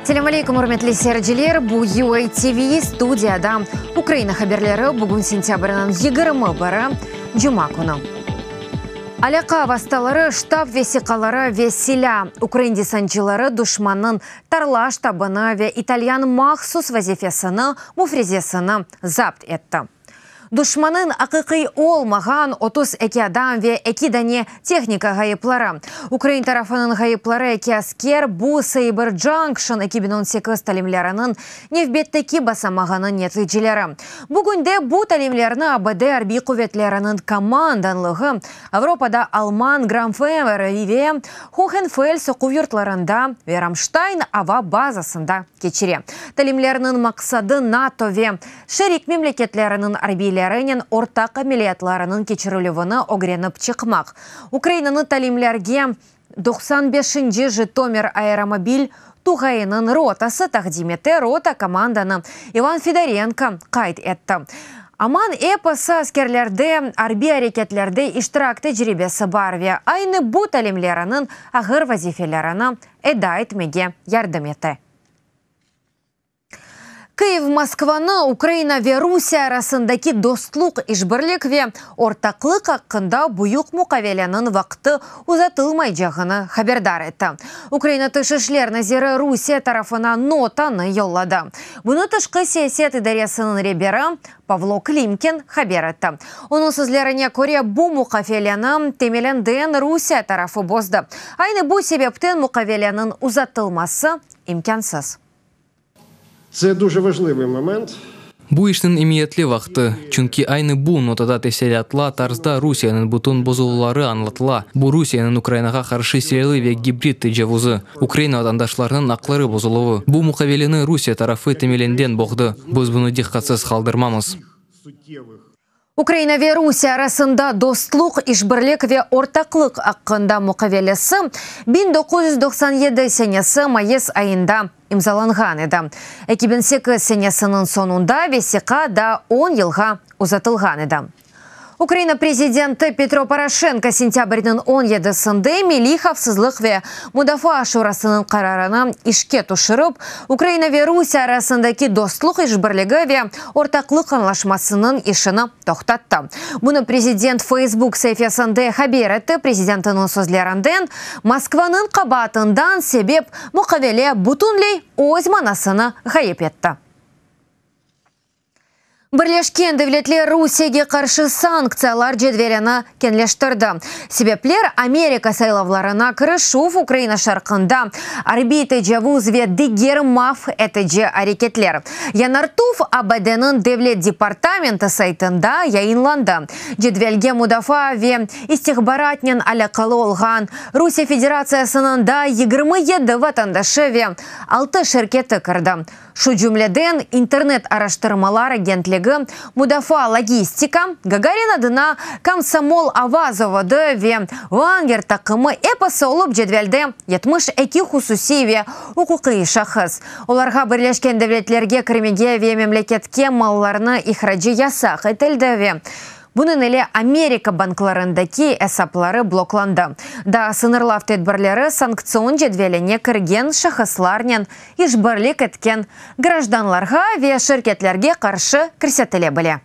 Selâm aleyküm, ürmetli seyirciler! Bu UA TV, studiyada Ukraina haberleri, bugün sentâbrniñ 21-i, cuma künü. Alâqa vastaları, ştab vesiqaları ve silâ, ukrain desantçıları duşmannıñ tarla ştabını ve italyan mahsus vazifesini, müfrezesini zapt etti. Duşmannıñ aqiqiy olmağan 32 adam ve eki dane tehnika ğayıpları. Ukrain tarafınıñ ğayıpları eki asker, bu Cyber Junction 2018 talimleriniñ nevbetteki basamağınıñ neticeleri. Bugünde bu talimlerni ABD arbiy quvetleriniñ komandanlığı Avropada alman Grafenver ve Hohenfels oquv yurtlarında ve Ramştayn ava bazasında keçire. Talimlerniñ maqsadı NATO ve şerik memleketleriniñ arbiylerinen ortaq ameliyatlarınıñ keçirilüvini ögrenip çıqmaq. Ukrainanı talimlerge 95-nci Jıtomir aeromobil tugayınıñ rotası taqdim ete, rota komandanı İvan Fedorenko qayd etti. Aman episi askerlerde arbiy areketlerde iştirak tecribesi bar ve aynı bu talimleriniñ ağır vazifelerini eda etmege yardım ete. Kyiv Moskvanı Ukraina ve Rusiye arasındaki dostluq, işbirlik ve ortaqlıq aqqında büyük muqaveleniñ vaqtı uzatılmaycağını haberdar etti. Ukraina Tış işler naziri Rusiye tarafına notanı yolladı. Bunı Tışqı siyaset idaresiniñ reberi Pavlo Klimkin haber etti. Onıñ sözlerine köre, bu muqaveleni temelinden Rusiye tarafı bozdı. Aynı bu sebepten muqaveleniñ uzatılması imkânsız. Це дуже важливий момент. Bu işniñ emiyetli vaqtı, çünki aynı bu notada tefsilâtlı tarzda Rusiyeniñ bütün bozuluvları añlatıla. Bu Rusiyeniñ Ukrainağa qarşı silâlı ve gibrid tecavuzı, Ukraina vatandaşlarınıñ aqları bozuluvı. Bu muqaveleni Rusiye tarafı temelinden boğdı. Biz bunı diqqatsız qaldırmamız. Ukraina ve Rusiye arasında dostluq, işbirlik ve ortaqlıq aqqında muqavelesi 1997 senesi mayıs ayında imzalanğan edi. 2008 senesiniñ soñunda vesiqa daa on yılğa uzatılğan edi. Ukraina prezidenti Petro Poroşenko sentâbrniñ 17-sinde Milliy havfsızlıq ve mudafaa şurasınıñ qararını işke tüşürip, Ukraina ve Rusiye arasındaki dostluq, işbirligi ve ortaqlıq añlaşmasınıñ işini toqtattı. Bunı prezident Facebook saifesinde haber etti. Prezidentiniñ sözlerinden, Moskvanıñ qabaatından sebep muqavele bütünley öz manasını ğayıp etti. Birleşken Devletler Rusiyege qarşı sanktsiyalar cedvelini keñleştirdi. Sebepler, Amerika saylavlarına kirişüv, Ukraina şarqında arbiy tecavuz ve diger mahv etici areketler. Yañartuv ABD-niñ Devlet departamenti saytında yayınlandı. Cedvelge mudafaa ve istihbaratnen alâqalı olğan Rusiye Federatsiyasınıñ daa 27 vatandaşı ve altı şirketi kirdi. Şu cümleden, İnternet araştırmalar agentligi, Mudafaa logistika, Gagarin adına Komsomol ava zavodı ve Vanger taqımı episi olıp cedvelde 72 hususiy ve uquqiy şahıs. Olarğa Birleşken Devletlerge kirmege ve memleketke mallarnı ihracı yasaq etildi ve Bunıñ ile Amerika banklarındaki esapları bloklandı. Daa sıñırlav tedbirleri sanktsion cedveline kirgen şahıslarnen işbirlik etken grajdanlarğa ve şirketlerge qarşı kirsetile bile.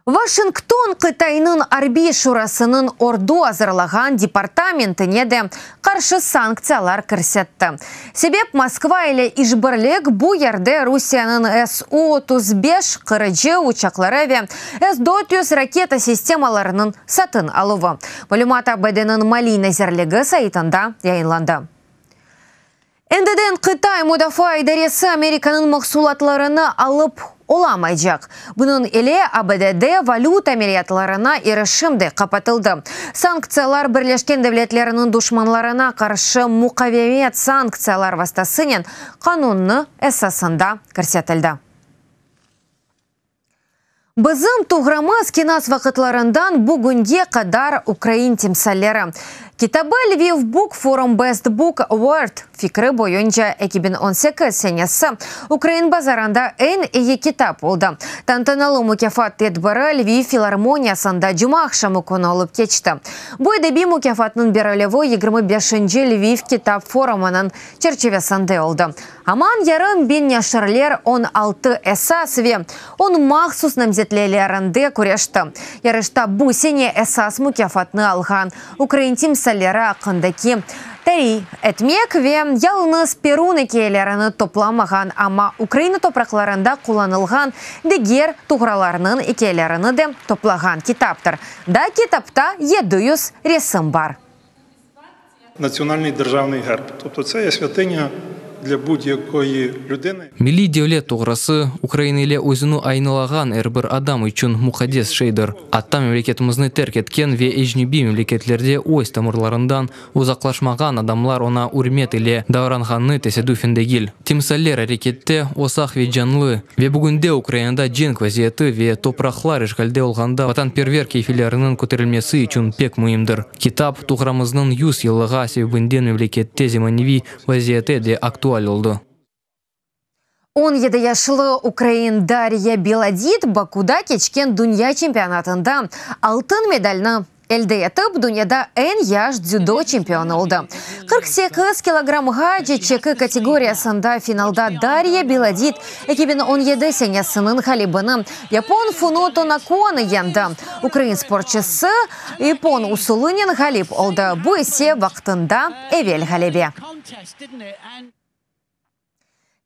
Vaşington Qıtaynıñ Arbiy şurasınıñ ordu azırlağan departamentine de qarşı sanktsiyalar kirsetti. Sebep, Moskva ile işbirlik, bu yerde Rusiyeniñ SU-35 qırıcı uçaqları ve S-400 raketa sistemalarınıñ satın aluvı. Malümat ABD-niñ Maliy nazirligi saytında yayınlandı. Endiden Qıtay mudafaa idaresi Amerikanıñ mahsulatlarını alıp olamaycaq. Bunıñ ile ABD-de valüta ameliyatlarına irişim de qapatıldı. Sanktsiyalar Birleşken Devletlerniñ duşmanlarına qarşı muqavemet sanktsiyalar vastasınen qanunnı esasında kirsetildi. Bizim tuğramız kenaz vaqıtlarından bugünge qadar ukrain timsalleri. Kitabı Lviv Book Forum Best Book Award fikri boyunca 2018 senesi ukrain bazarında eñ eyi kitap oldı. Tantanalı mukâfat tedbiri Lviv filarmoniyasında cumaaqşamı künü olıp keçti. Bu edebiy mukâfatnıñ berilüvi yigirmi beşinci Lviv kitap forumınıñ çerçivesinde oldı. Aman yarım biñ neşirler 16 esas ve on mahsus namzetlerinde küreşti. Yarışta bu sene esas mukâfatnı alğan ukrain timsalleri aqqındaki tarih etmek ve yalıñız perun ikâyelerini toplamağan, amma Ukraina topraqlarında qullanılğan diger tuğralarnıñ ikâyelerini de toplağan kitaptır. Daa kitapta 700 resim bar. Національний державний герб. Тобто це є святиня для будь-якої людини. Milliy devlet tuğrası Ukraina ile özüni aynalağan er bir adam içün muqaddes şeydir. Atta memleketimizni terk etken ve ecnebiy memleketlerde öz tamırlarından uzaqlaşmağan adamlar oña ürmet ile davranğanı tesadüfen degil. Timsaller arekette, osaq ve canlı. Ve bugünde Ukrainada cenk vaziyeti ve topraqlar işğalde olğanda vatanperver keyfleriniñ köterilmesi içün pek müimdir. Kitap, tuğramıznıñ 100 yıllığı sebebinden memlekette zemaneviy vaziyette de aktual oldı. 17 yaşlı ukrain Darya Bilodid Bakuda keçken dünya çempionatında altın medalni elde etip, dünyada eñ yaş dzüdo çempionı oldı. 48 kilogrammğace çeki kategoriyasında finalda Darya Bilodid 2017 senesiniñ ğalibini yapon Funoto Nakonı yeñdi. Ukrain sportçısı ippon usulınen ğalip oldı. Bu ise vaqtında evel ğalebe.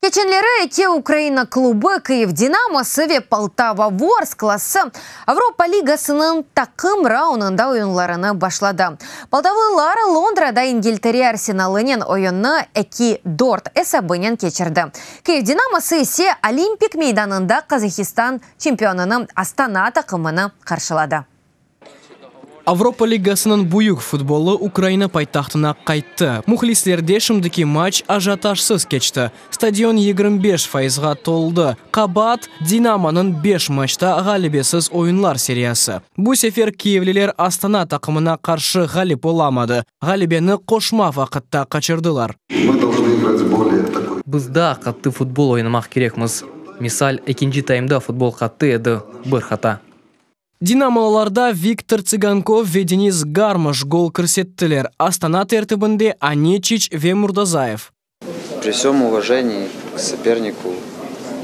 Keçenleri eki Ukraina klubı Kyiv Dinamosı ve Poltava Vorsklası Avropa Ligasınıñ taqım raunında oyunlarını başladı. Poltavlılar Londrada İngiltere Arsenalınen oyunnı 2-4 esabınen keçirdi. Kyiv Dinamosı ise Olimpik meydanında Qazahistan çempionını Astana taqımını qarşıladı. Avropa Ligasınıñ büyük futbolı Ukraina paytahtına qayttı. Mühlislerde şimdiki matç ajiotajsız keçti. Stadion 25 fayızğa toldı. Qabaat Dinamonıñ 5 matçta ğalebesiz oyunlar seriyası. Bu sefer kiyevliler Astana taqımına qarşı ğalip olamadı. Ğalebeni qoşma vaqıtta qaçırdılar. Мы должны играть более такой Biz daa qattı futbol oynamaq kerekmiz. Misal, ekinci taymda futbol qattı edi, bir hata. Dinamolılarda Viktor Tsıgankov ve Denis Garmaş gol kirsettiler. Astana tertibinde Aneçiç ve Murtazayev. При всем уважении к сопернику,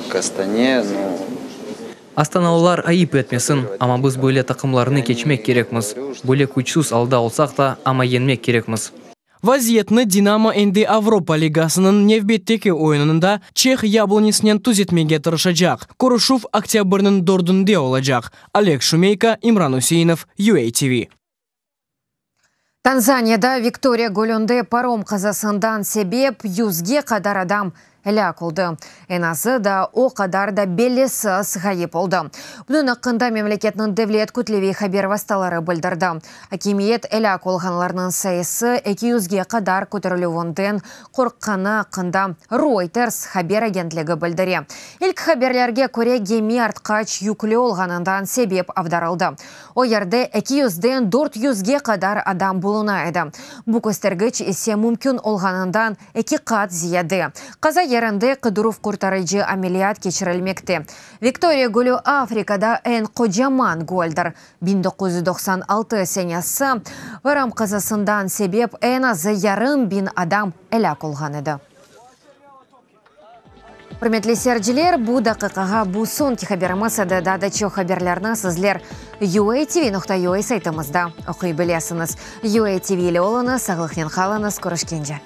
к Астане, ну, Astanalılar ayıp etmesin, amma biz böyle taqımlarnı keçmek kerekmiz. Böyle küçsüz alda olsaq da, amma yeñmek kerekmiz. Vaziyetni Dinamo endi Avropa Ligasınıñ nevbetteki oyunında Çeh Yablonetsnen tüzetmege tırışacaq. Körüşüv oktâbrniñ dördünde olacaq. Oleg Şumeyko, İmran Üseinov, UATV. Tanzaniyada Viktoriya gölünde parom qazasından sebep yüzge qadar adam elâk oldı. Eñ azı da o qadar da bellisiz ğayıp oldı. Bunıñ aqqında memleketniñ devlet kütleviy haber vastaları bildirdi. Akimiyet elâk olğanlarnıñ sayısı 200ge qadar köterilüvinden qorqqanı aqqında Reuters haber agentligi bildire. İlk haberlerge köre gemi artqaç yüklü olğanından sebep avdarıldı. O yerde 200den 400ge qadar adam buluna edi. Bu köstergiç ise mümkün olğanından eki qat ziyade. Qaza yerinde qıdıruv qurtarıcı ameliyat keçirilmekte. Viktoriya gölü Afrikada eñ qocaman göldir. 1996 senesi parom qazasından sebep eñ azı yarım biñ adam elâk olğan edi. Ürmetli seyirciler, bu daqiqağa bu soñki haberimiz edi. Daa da çoq haberlerni sizler uatv.ua saytımızda oquy bilesiñiz. UATV ile oluñız, sağlıqnen qalıñız, körüşkence.